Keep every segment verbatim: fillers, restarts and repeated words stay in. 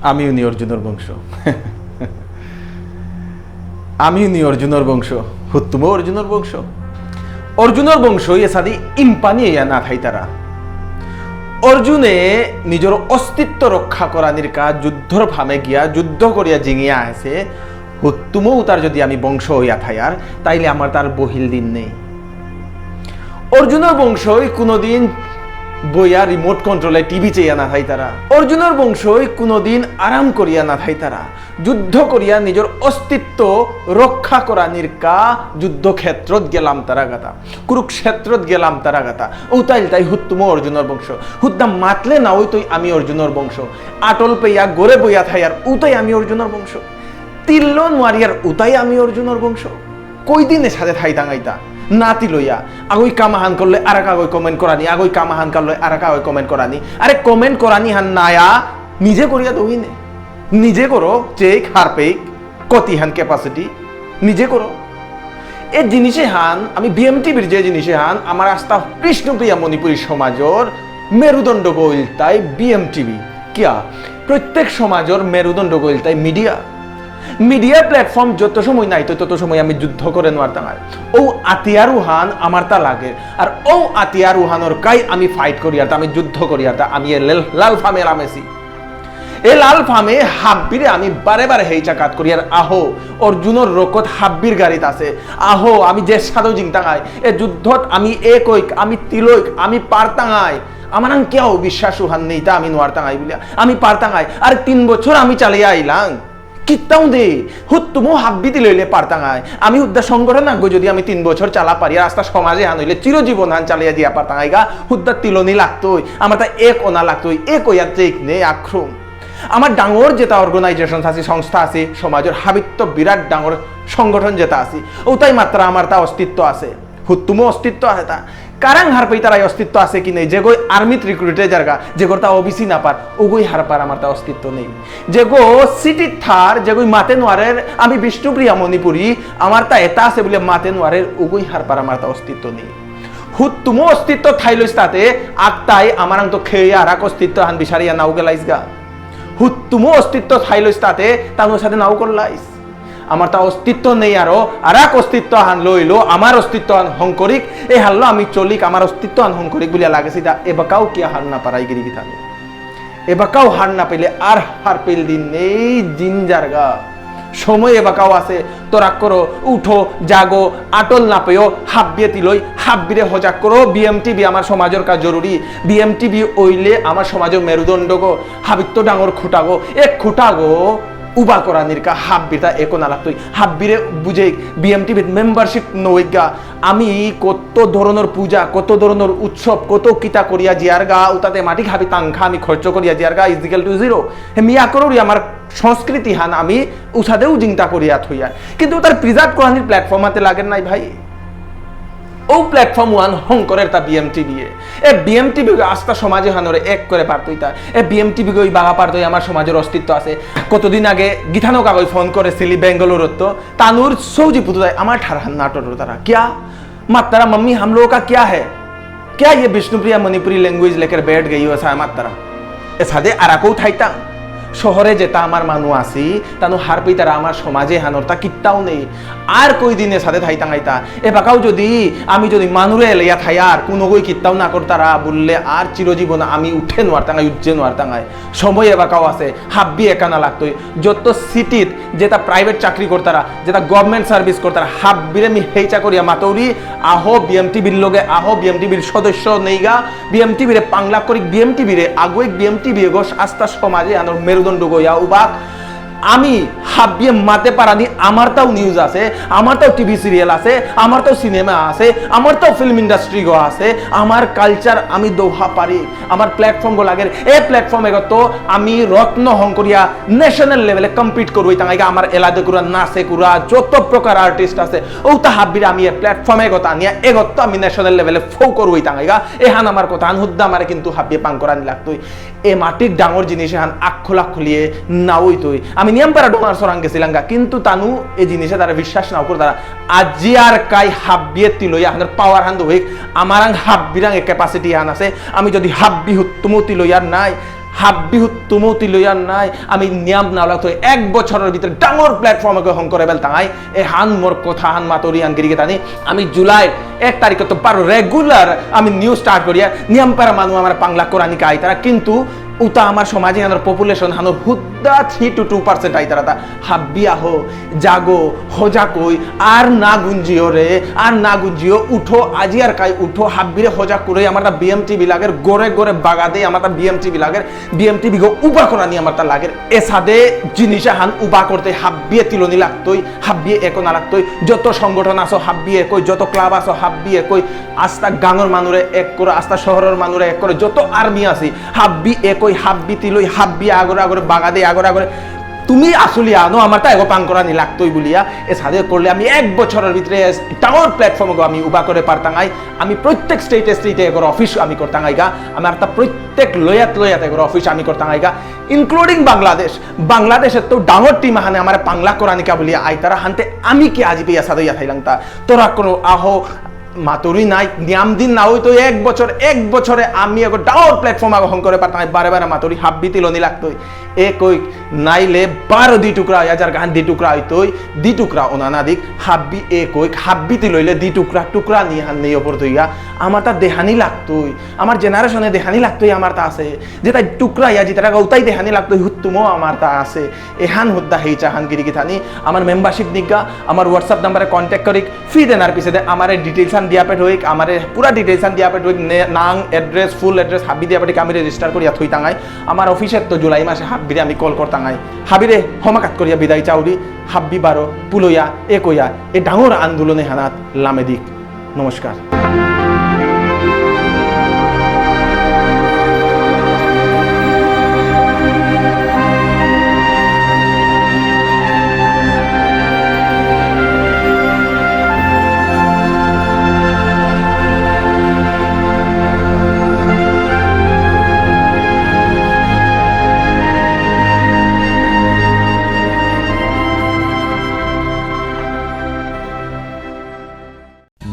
আমি উনি অর্জুনর বংশ। আমি উনি অর্জুনর বংশ। হুত্তুমো অর্জুনর বংশ। অর্জুনর বংশ এসাদি ইম্পানি ইয়া না থাইতারা। অর্জুনে নিজর অস্তিত্ব রক্ষা করানির কা যুদ্ধর ফামে গিয়া যুদ্ধ করিয়া জিঙিয়া আছে। হুত্তুমো উতার যদি আমি বংশ হইয়া থাইয়ার, তাইলে আমার তার বহিল দিন নেই। অর্জুনর বংশই কোনোদিন বইয়া রিমোট কন্ট্রোলে টিভি চেয়া না থাইতারা। অর্জুনর বংশই কোনোদিন আরাম করিয়া না থাইতারা। যুদ্ধ করিয়া নিজর অস্তিত্ব রক্ষা করানির কা যুদ্ধক্ষেত্রত গেলাম তারা গাতা, কুরুক্ষেত্রত গেলাম তারা গাতা। উতাইল তাই হুত্তুমো অর্জুনর বংশ। হুদ্দা মাতলে না ওই তুই আমি অর্জুনর বংশ। আটল পেয়া গরে বইয়া থাইয়ার উতাই আমি অর্জুনর বংশ। তিল্ল নোয়ারিয়ার উতাই আমি অর্জুনর বংশ। কই দিনে সাথে থাইতাঙাইতা না তিলইয়া। আগই কামাহান করলে আর আগই কমেন্ট করানি, আগই কামাহান করলে আর আগই কমেন্ট করানি। আরে কমেন্ট করানি হান নায়া নিজে করিয়া দহিনে। নিজে করো, চেক, হারপেক, কতি হান ক্যাপাসিটি, নিজে করো। এ জিনিসে হান, আমি বিএমটিভির যে জিনিসে হান, আমার আস্থা বিষ্ণুপ্রিয়া মণিপুরী সমাজর মেরুদণ্ড গইল তাই বিএমটিভি। কিয়া? প্রত্যেক সমাজর মেরুদণ্ড গইল তাই মিডিয়া। মিডিয়া প্ল্যাটফর্ম যত সময় নাই তো তত সময় আমি যুদ্ধ করে নোয়ারতাঙাই। ও আতিয়ার উহান আমার তা লাগে, আর ও আতিয়ার উহানর কাই আমি ফাইট করি আর তা আমি যুদ্ধ করি আর তা আমি এ লেল-, লাল ফামে লামেছি। এ লাল ফামে হাব্বিরে আমি বারে বারে হেইচা কাত করি আর আহো, অর্জুনর রকত হাব্বির গাড়িত আছে। আহো, আমি যে সাদো জিংতাঙাই, এ যুদ্ধত আমি এক ঐক, আমি তিলৈক, আমি পারতাঙাই। আমার আং কেউ বিশ্বাস উহান নেই, তা আমি নোয়ারতাঙাই বুলিয়া। আমি পারতাঙাই। আর তিন বছর আমি চালিয়ে আইলাং। কিত্তাও দে, হুত্তুমো হাব্বি তিলইলে পারতাঙাই। আমি হুদ্দা সংগঠন আগ যদি আমি তিন বছর চালা পারি, আর আস্তা সমাজে হান হইলে চিরজীবন হান চালিয়ে দিয়া পারতাঙাইগা, হুদ্দা তিলনি লাগতই, আমার তা এক অনা লাগতই, এক অইয়া চেক নে আক্রম। আমার ডাঙর যেটা অর্গানাইজেশন আছে, সংস্থা আছে, সমাজের হাবিত্ত বিরাট ডাঙর সংগঠন যেটা আছে, ওটাই মাত্র আমার তা অস্তিত্ব আছে। হুত্তুমো অস্তিত্ব আছে তা। কারাং হারপেই তার এই অস্তিত্ব আছে কি নেই? যেগই আর্মিত রিক্রুটে যারগা, যেগর তা ওবিসি না পার, ওগই হারপার আমার তা অস্তিত্ব নেই। যেগো সিটিত থার, যেগই মাতে নোয়ারের, আমি বিষ্ণুপ্রিয়া মণিপুরী, আমার তা এটা আছে বলে মাতে নোয়ারের, ওগই হারপার আমার তা অস্তিত্ব নেই। হুত্তুমো অস্তিত্ব থাইলইস তাতে, আত্মাই আমারাং তো খেয়ে আর এক অস্তিত্ব হান বিচারিয়া নাও গেলাইস গা। হুত্তুমো অস্তিত্ব থাইলইস তাতে, তানুর সাথে নাও করলাইস। আমার তা অস্তিত্ব নেই আরো, আর এক অস্তিত্ব হান লইলো, আমার অস্তিত্ব হান হংকরিক, এ হারলো আমি চলিক, আমার অস্তিত্ব হান হংকরিক বুলিয়া লাগেসি তা, এবাকাও কিয়া হার না পারাই গিরি গিথানি। এবাকাও হার না পেলে আর হার পেল দিন নেই, জিন জারগা। সময় এবাকাও আছে, তোরা করো, উঠো, জাগো, আটল না পেও, হাব্বিয়ে তিলই, হাব্বিরে হজাক করো, বিএমটিভি আমার সমাজের কাজ জরুরি, বিএমটিভি ওইলে আমার সমাজের মেরুদণ্ড গো, হাবিত্ত ডাঙর খুঁটা গো, এক খুঁটা গো, উবা করানির কা হাব্বিতা একো না লাগতই। হাব্বিরে বুঝে বিএমটিভিত মেম্বারশিপ নইগা। আমি কত ধরনের পূজা, কত ধরনের উৎসব, কত কিতা করিয়া জিয়ারগা, উতাতে মাটি খাবি তাংখা আমি খরচ করিয়া জিয়ারগা is equal to zero। হে মিয়া করুরি আমার সংস্কৃতি হান আমি উসাদেও জিংতা করিয়া থইয়া। কিন্তু তার প্রিজার্ভ করানির প্ল্যাটফর্ম আতে লাগের নাই ভাই। ও প্ল্যাটফর্ম ওয়ান হংকরের তা বিএমটিভি এ। এ বিএমটিভি গো আস্তা সমাজে হানরে এক করে পারতই তা। এ বিএমটিভি গো ওই বাগা পারতই আমার সমাজের অস্তিত্ব আছে। কতদিন আগে গিথানক আগই ফোন করেছিলি বেঙ্গালুরুত তো, তানুর সৌজি পুতুদাই আমার ঠারহান নাটর তারা। কিয়া? মাত্তারা মাম্মি হাম লোগো কা কিয়া হে? কিয়া ইয়ে বিষ্ণুপ্রিয়া মণিপুরী ল্যাঙ্গুয়েজ লেকের বেড গেই হো সায় মাত্তারা। এসাদে আরাকৌ থাইতাম। শহরে যেটা আমার মানু আসি, তানু হারপেই তারা আমার সমাজে হানরতা কিত্তাও নেই। আর কই দিন এসাদে থাইতাঙাইতা। এবাকাও যদি, আমি যদি মানুরে এলেয়া থাই আর কোনোগই কিত্তাও না করতারা বললে আর চিরজীবন আমি উঠে নোয়ারতাঙাই, উজ্জে নোয়ারতাঙাই। সময় এবাকাও আছে, হাব্বি একানা লাগতই। যত সিটিত যেটা প্রাইভেট চাকরি করতারা, যেটা গভর্নমেন্ট সার্ভিস করতারা, হাব্বিরে মি হেইচা করিয়া মাতৌরি, আহো বিএমটিভির লগে, আহো বিএমটিভির সদস্য নেইগা, বিএমটিভিরে পাংলাক করি, বিএমটিভিরে আগুয়েক, বিএমটিভি এগো আস্তা সমাজে আনোর মেরুদণ্ড গইয়া উবাক। আমি হাব্বিয়ে মাতে পারানি, আমার তাও নিউজ আছে, আমার তাও টিভি সিরিয়াল আছে, আমার তাও সিনেমা আছে, আমার তাও ফিল্ম ইন্ডাস্ট্রি গো আছে, আমার কালচার আমি দোহা পারি। আমার প্ল্যাটফর্ম গো লাগের, এ প্ল্যাটফর্ম এগত আমি রত্ন হংকরিয়া ন্যাশনাল লেভেলে কম্পিট করুই তাঙাইগা। আমার এলাদে কুরা, নাচে কুরা, যত প্রকার আর্টিস্ট আছে, ও তা হাব্বিরে আমি এ প্ল্যাটফর্ম এগত আনিয়া এগত আমি ন্যাশনাল লেভেলে ফো করুই তাঙাইগা। এহান আমার কথা, আন হুদ্দা আমারে কিন্তু হাব্বিয়ে পাং করানি লাগতই। এ মাটিক ডাঙর জিনিস এহান আক্ষুলা খুলিয়ে না হইতই। আমি নিয়াম পারা ডোনার সরাং গেছিলাঙ্গা, কিন্তু তানু এ জিনিসে তারা বিশ্বাস নাও করে তারা। আজি আর কাই হাব্বিয়ে তিলইয়া হানর পাওয়ার হান দোহিক, আমারাং হাব্বিরাং এ ক্যাপাসিটি হান আছে। আমি যদি হাব্বি হুত্তুমু তিলইয়ার নাই, হাব্বি হুত্তুমতি লইয়া নাই, আমি নিয়াম নাওলা তো এক বছরর ভিতরে ডাঙর platform এগো হঙ করে বেলতাঙাই। এহান মোর কথা হান মাতুরি হান গিরি গিথানি। আমি জুলাই এক তারিখ তো বারো regular আমি news start করিয়া নিয়াম পারা মানু আমার পাংলাক করানিকা আইতারা, কিন্তু উতা আমার সমাজে আমার population হানো হুদ্দা three to two percent আইতারা তা। হাব্বি আহো, জাগো, হজাক অই, আর না গুঞ্জিও রে, আর না গুঞ্জিও, উঠো, আজি আর কাই উঠো, হাব্বিরে হজাক করে, আমার তা B M T V লাগের, গরে গরে বাগাদে, আমার তা B M T V লাগের, B M T V গো উবা করানি আমার তা লাগের। এসাদে জিনিস আহান উবা করতে হাব্বিয়ে তিলনি লাগতই, হাব্বিয়ে একো না লাগতই, যত সংগঠন আছো হাব্বি একই, যত club আছো হাব্বি একই, আস্তা গাঙর মানুরে এক করে, আস্তা শহরর মানুরে এক করে, যত army আছি হাব্বি একই, হাব্বি তিলই, হাব্বি আগরে আগরে বাগাদে, আগরে আগরে তুমি আসলে আনো, আমার তা এগো পাং করানি লাগতই বুলিয়া, এসাদে করলে আমি এক বছরর ভিতরে ডাঙর platform গো আমি উবা করে পারতাঙাই। আমি প্রত্যেক state এ state এ এগোর office আমি করতাঙাইগা, আমার তা প্রত্যেক লয়াত লয়াত এগোর office আমি করতাঙাইগা, including বাংলাদেশ। বাংলাদেশের তো ডাঙর team আহানে আমার পাংলাক করানিকা বুলিয়া আইতারা হানতে আমি কি আজি পেয়া সাদে ইয়া থাইলাংতা, তোরা কোনো আহো, মাতুরি নাই, নিয়াম দিন না হইতো এক বছর, এক বছরে আমি এগো ডাঙর platform আগো হঙ করে পারতাম, বারে বারে মাতুরি হাব্বি তিলনি লাগতই। এ কই নাইলে বারো দি টুকরা, হাজার গান দি টুকরা হইতই, দি টুকরা ওনানা দিক, হাব্বি এ কই, হাব্বি তিলইলে দি টুকরা, টুকরা নি হান নেই ওপর তুইয়া, আমার তা দেহানি লাগতই, আমার generation এ দেহানি লাগতই, আমার তা আছে, যে তাই টুকরা ইয়া জিতারা গা উতাই দেহানি লাগতই, হুত্তুমও আমার তা আছে। এহান হুদ্দা হেই চাহান গিরি গিথানি, আমার membership নিগা, আমার WhatsApp number এ contact করিক, fee দেনার পিছে দে আমারে details আন দিয়া পেট হইক, আমারে পুরা details আন দিয়া পেট হইক, নে-, নাং, address, full address হাবি দিয়া পেট আমি register করিয়া থইতাঙাই। আমার office এ তো জুলাই মাসে হাব্বিরে আমি call করতাঙাই। হাবিরে হমাকাত করিয়া বিদায় চাউরি, হাব্বি বারো, পুলইয়া, একইয়া, এ ডাঙর আন্দোলনে হানাত লামে দিক। নমস্কার।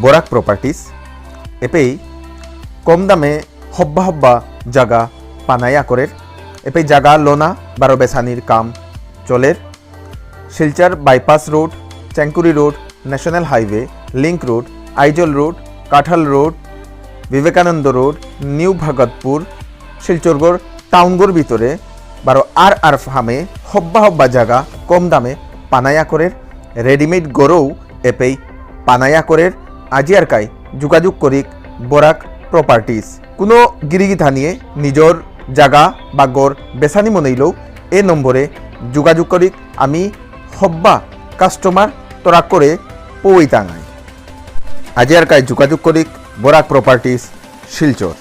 বরাক প্রপার্টিজ এপেই কম দামে হব্বা হব্বা জাগা পানায়া করের, এপেই জাগা লোনা বারো বেসানির কাম চলের। Silchar bypass road, Chengkuri road, national highway, link road, Aizawl road, Kathal road, Vivekananda road, new Bhagatpur, শিলচরগর টাউনগর ভিতরে বারো আর আর ফার্মে হব্বা হব্বা জাগা কম দামে পানায়া করের, রেডিমেড গরৌ এপেই পানায়া করের। আজি আর কাই যোগাযোগ করিক বরাক প্রপার্টিজ। কোনো গিরিগিথানিয়ে নিজর জাগা বা গর বেসানি মনেইলেও এ নম্বরে যোগাযোগ করিক, আমি হব্বা কাস্টমার তরাক করে পৌইতাঙাই। আজি আর কাই যোগাযোগ করিক বরাক প্রপার্টিজ, শিলচর।